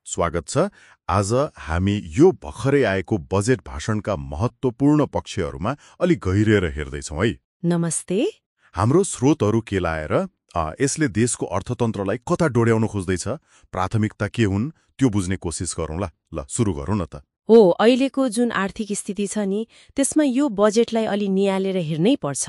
स्वागत छ। आज हामी यो भर्खरै आएको बजेट भाषणका महत्त्वपूर्ण पक्षहरूमा अलि गहिरिएर हेर्दैछौँ है। नमस्ते। हाम्रो स्रोतहरू के लाएर यसले देशको अर्थतन्त्रलाई कता डोर्याउन खोज्दैछ, प्राथमिकता के हुन्, त्यो बुझ्ने कोसिस गरौँला। ल सुरु गरौँ न त। हो, अहिलेको जुन आर्थिक स्थिति छ नि, त्यसमा यो बजेटलाई अलि नियालेर हेर्नै पर्छ।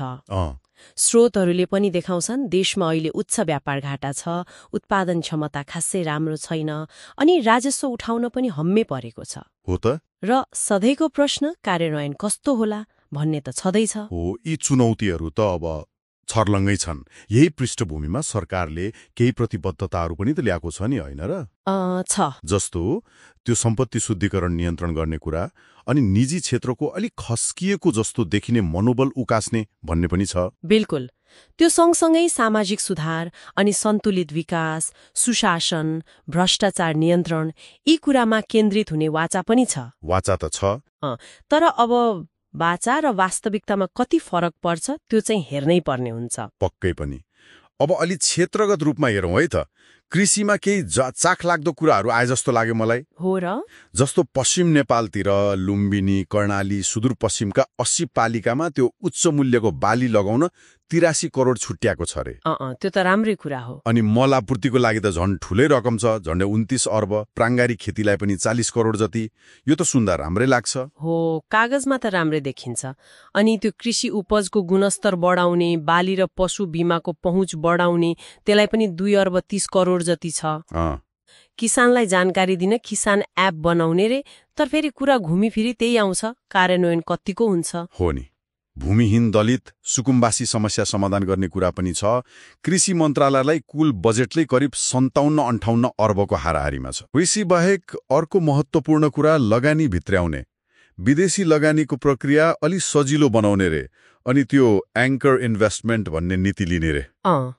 स्रोतहरूले पनि देखाउँछन् देशमा अहिले उच्च व्यापार घाटा छ, उत्पादन क्षमता खासै राम्रो छैन, अनि राजस्व उठाउन पनि हम्मे परेको छ। हो त। र सधैँको प्रश्न कार्यान्वयन कस्तो होला भन्ने त छँदैछ। हो, यी चुनौतीहरू त अब छर्लङ्गै छन्। यही पृष्ठभूमिमा सरकारले केही प्रतिबद्धताहरू पनि त ल्याएको छ नि, होइन र? छ। जस्तो त्यो सम्पत्ति शुद्धिकरण नियन्त्रण गर्ने कुरा, अनि निजी क्षेत्रको अलिक खस्किएको जस्तो देखिने मनोबल उकास्ने भन्ने पनि छ। बिल्कुल। त्यो सँगसँगै सामाजिक सुधार अनि सन्तुलित विकास, सुशासन, भ्रष्टाचार नियन्त्रण, यी कुरामा केन्द्रित हुने वाचा पनि छ। वाचा त छ। तर अब वाचा र वास्तविकतामा कति फरक पर्छ त्यो चाहिँ हेर्नै पर्ने हुन्छ। पक्कै पनि। अब अलि क्षेत्रगत रूपमा हेरौँ है त। कृषिमा केही चाखलाग्दो कुराहरू आए जस्तो लाग्यो मलाई। हो र? जस्तो पश्चिम नेपालतिर लुम्बिनी, कर्णाली, सुदूरपश्चिमका 80 पालिकामा त्यो उच्च मूल्यको बाली लगाउन 83 करोड छुट्याएको छ रे। त्यो त राम्रै कुरा हो। अनि मल आपूर्तिको लागि त झन् ठुलै रकम छ, झन्डै 29 अर्ब। प्राङ्गारिक खेतीलाई पनि 40 करोड जति। यो त सुन्दा राम्रै लाग्छ। हो, कागजमा त राम्रै देखिन्छ। अनि त्यो कृषि उपजको गुणस्तर बढाउने, बाली र पशु बीमाको पहुँच बढाउने, त्यसलाई पनि 2 अर्ब 30 करोड जति छ। किसानलाई जानकारी दिन किसान एप बनाउने रे। तर फेरि कुरा घुमिफिरी त्यही आउँछ, कार्यान्वयन कतिको हुन्छ। हो नि। भूमिहीन दलित, सुकुम्बासी समस्या समाधान गर्ने कुरा पनि छ। कृषि मन्त्रालयलाई कुल बजेटले करिब 57-58 अर्बको हाराहारीमा छ। कृषि बाहेक अर्को महत्त्वपूर्ण कुरा लगानी भित्र्याउने, विदेशी लगानीको प्रक्रिया अलि सजिलो बनाउने रे। अनि त्यो एङ्कर इन्भेस्टमेन्ट भन्ने नीति लिने रे।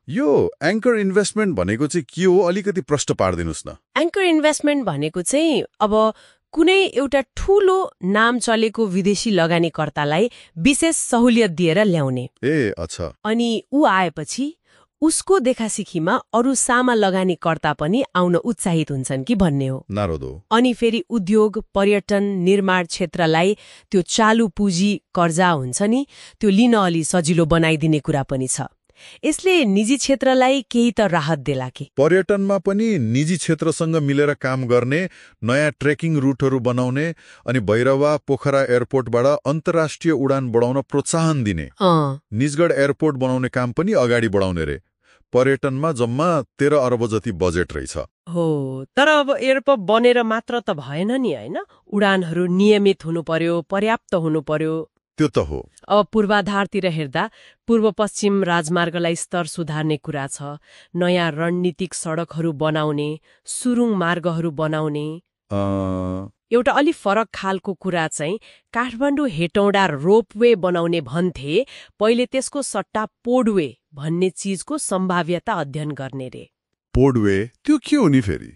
यो एङ्कर इन्भेस्टमेन्ट भनेको चाहिँ के हो, अलिकति प्रश्न पारिदिनुहोस् न। एङ्कर इन्भेस्टमेन्ट भनेको चाहिँ अब कुनै एउटा ठूलो नाम चलेको विदेशी लगानीकर्तालाई विशेष सहुलियत दिएर ल्याउने। अच्छा। अनि ऊ आएपछि उसको देखासिखीमा अरू सामा लगानीकर्ता पनि आउन उत्साहित हुन्छन् कि भन्ने हो। नारोदो। अनि फेरि उद्योग, पर्यटन, निर्माण क्षेत्रलाई त्यो चालु पुँजी कर्जा हुन्छ नि, त्यो लिन अलि सजिलो बनाइदिने कुरा पनि छ। यसले निजी क्षेत्रलाई केही त राहत देला कि। पर्यटनमा पनि निजी क्षेत्रसँग मिलेर काम गर्ने, नयाँ ट्रेकिङ रुटहरू बनाउने, अनि भैरवा, पोखरा एयरपोर्टबाट अन्तर्राष्ट्रिय उडान बढाउन प्रोत्साहन दिने। निजगढ एयरपोर्ट बनाउने काम पनि अगाडि बढाउने रे। पर्यटनमा जम्मा 13 अर्ब जति बजेट रहेछ। हो, तर अब एयरपोर्ट बनेर मात्र त भएन नि, होइन? उडानहरू नियमित हुनु पर्यो, पर्याप्त हुनु पर्यो। त्यो त हो। अब पूर्वाधारतिर हेर्दा पूर्व पश्चिम राजमार्गलाई स्तर सुधार्ने कुरा छ, नयाँ रणनीतिक सडकहरू बनाउने, सुरुङ मार्गहरू बनाउने। एउटा अलि फरक खालको कुरा चाहिँ काठमाडौँ हेटौँडा रोपवे बनाउने भन्थे, पहिले त्यसको सट्टा पोडवे भन्ने चिजको सम्भाव्यता अध्ययन गर्ने रे। पोडवे त्यो के हो नि फेरि?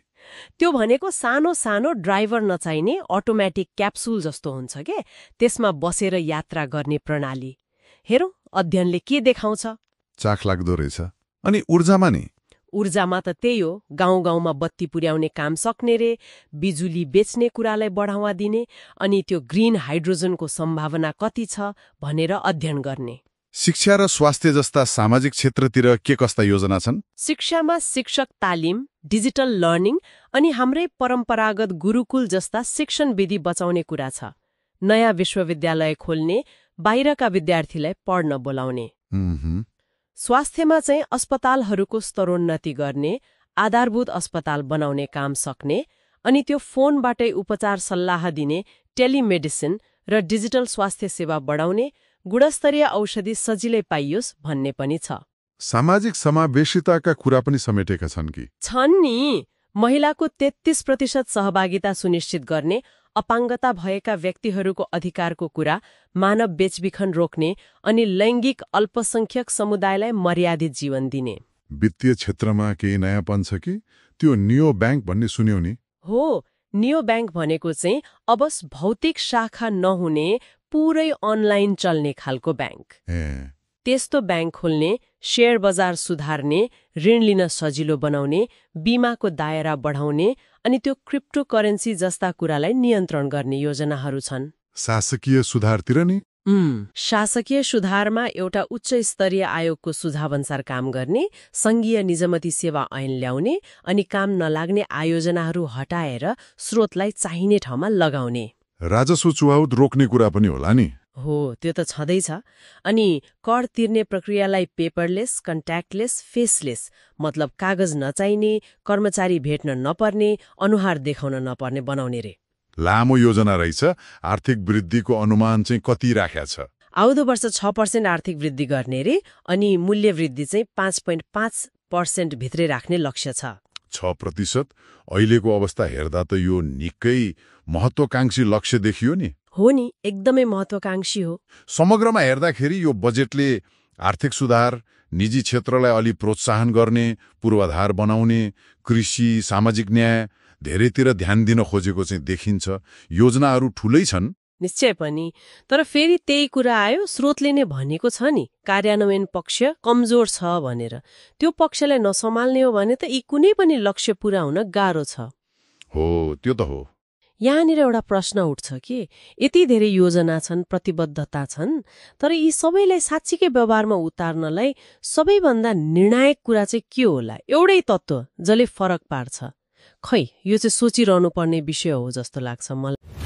त्यो भनेको सानो सानो ड्राइभर नचाहिने अटोमेटिक क्याप्सुल जस्तो हुन्छ के, त्यसमा बसेर यात्रा गर्ने प्रणाली। हेरौँ अध्ययनले के देखाउँछ। चाख लाग्दो रहेछ। अनि ऊर्जामा नि? ऊर्जामा त त्यही हो, गाउँ गाउँमा बत्ती पुर्याउने काम सक्ने रे, बिजुली बेच्ने कुरालाई बढावा दिने, अनि त्यो ग्रिन हाइड्रोजनको सम्भावना कति छ भनेर अध्ययन गर्ने। शिक्षा र स्वास्थ्य जस्ता सामाजिक क्षेत्रतिर के कस्ता योजना छन्? शिक्षामा शिक्षक तालिम, डिजिटल लर्निङ अनि हाम्रै परम्परागत गुरुकुल जस्ता शिक्षण विधि बचाउने कुरा छ। नयाँ विश्वविद्यालय खोल्ने, बाहिरका विद्यार्थीलाई पढ्न बोलाउने। स्वास्थ्यमा चाहिँ अस्पतालहरूको स्तरोन्नति गर्ने, आधारभूत अस्पताल बनाउने काम सक्ने, अनि त्यो फोनबाटै उपचार सल्लाह दिने टेलिमेडिसिन र डिजिटल स्वास्थ्य सेवा बढाउने, गुणस्तरीय औषधि सजिलै पाइयोस् भन्ने पनि छ। सामाजिक समावेशिताका कुरा पनि समेटेका छन् कि? छन् नि। महिलाको 33% सहभागिता सुनिश्चित गर्ने, अपाङ्गता भएका व्यक्तिहरूको अधिकारको कुरा, मानव बेचबिखन रोक्ने, अनि लैङ्गिक अल्पसंख्यक समुदायलाई मर्यादित जीवन दिने। वित्तीय क्षेत्रमा केही नयाँपन छ कि? त्यो नियो ब्याङ्क भन्ने सुन्यौ नि? हो, नियो ब्याङ्क भनेको चाहिँ अब भौतिक शाखा नहुने पुरै अनलाइन चल्ने खालको ब्याङ्क। त्यस्तो ब्याङ्क खोल्ने, शेयर बजार सुधार्ने, ऋण लिन सजिलो बनाउने, बीमाको दायरा बढाउने अनि त्यो क्रिप्टोकरेन्सी जस्ता कुरालाई नियन्त्रण गर्ने योजनाहरू छन्। शासकीय सुधारतिर नि शासकीय सुधारमा एउटा उच्च स्तरीय आयोगको सुझावअनुसार काम गर्ने, संघीय निजमती सेवा ऐन ल्याउने अनि काम नलाग्ने आयोजनाहरू हटाएर स्रोतलाई चाहिने ठाउँमा लगाउने। राजस्व चुहावट रोक्ने कुरा पनि होला नि। हो, त्यो त छँदैछ। अनि कर तिर्ने प्रक्रियालाई पेपरलेस, कन्ट्याक्टलेस, फेसलेस, मतलब कागज नचाहिने, कर्मचारी भेट्न नपर्ने, अनुहार देखाउन नपर्ने बनाउने रे। लामो योजना रहेछ। आर्थिक वृद्धिको अनुमान चाहिँ कति राख्या छ? आउँदो वर्ष 6% आर्थिक वृद्धि गर्ने रे, अनि मूल्य वृद्धि चाहिँ 5.5% भित्रै राख्ने लक्ष्य छ। 6%? अहिलेको अवस्था हेर्दा त यो निकै महत्वाकांक्षी लक्ष्य देखियो नि। हो नि, एकदमै महत्वाकांक्षी हो। समग्रमा हेर्दाखेरि यो बजेटले आर्थिक सुधार, निजी क्षेत्रलाई अलि प्रोत्साहन गर्ने, पूर्वाधार बनाउने, कृषि, सामाजिक न्याय धेरैतिर ध्यान दिन खोजेको चाहिँ देखिन्छ। योजनाहरू ठूलै छन् निश्चय पनि, तर फेरि त्यही कुरा आयो, स्रोतले नै भनेको छ नि कार्यान्वयन पक्ष कमजोर छ भनेर। त्यो पक्षलाई नसम्हाल्ने हो भने त यी कुनै पनि लक्ष्य पूरा हुन गाह्रो छ। हो, त्यो त हो। यहाँनिर एउटा प्रश्न उठ्छ कि यति धेरै योजना छन्, प्रतिबद्धता छन्, तर यी सबैलाई साँच्चीकै व्यवहारमा उतार्नलाई सबैभन्दा निर्णायक कुरा चाहिँ के होला? एउटै तत्त्व जसले फरक पार्छ? खै, यो चाहिँ सोचिरहनु पर्ने विषय हो जस्तो लाग्छ मलाई।